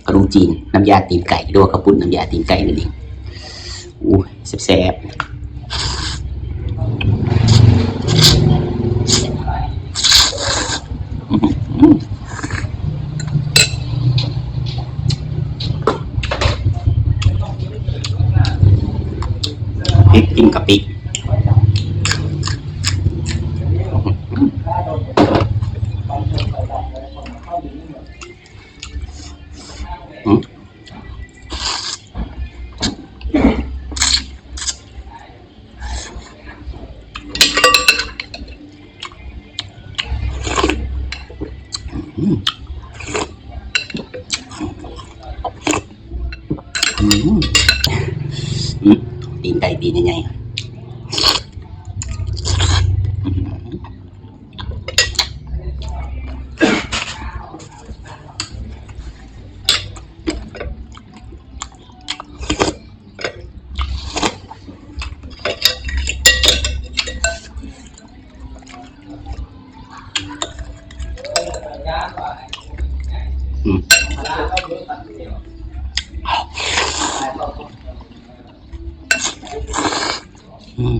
ຂະໜົມຈີນນ້ຳຢາຕີນໄກ່ ຫຼືວ່າເຂົ້າປຸ້ນນ້ຳຢາຕີນໄກ່ນັ້ນເອງ. ໂອ້ຍ ແຊບໆ. ພລິກກິນກະປິ. ອືມ ອືມ ອືມ ຕີນໄກ່ຕີນໃຫຍ່ໆ. ອືມ ອືມ.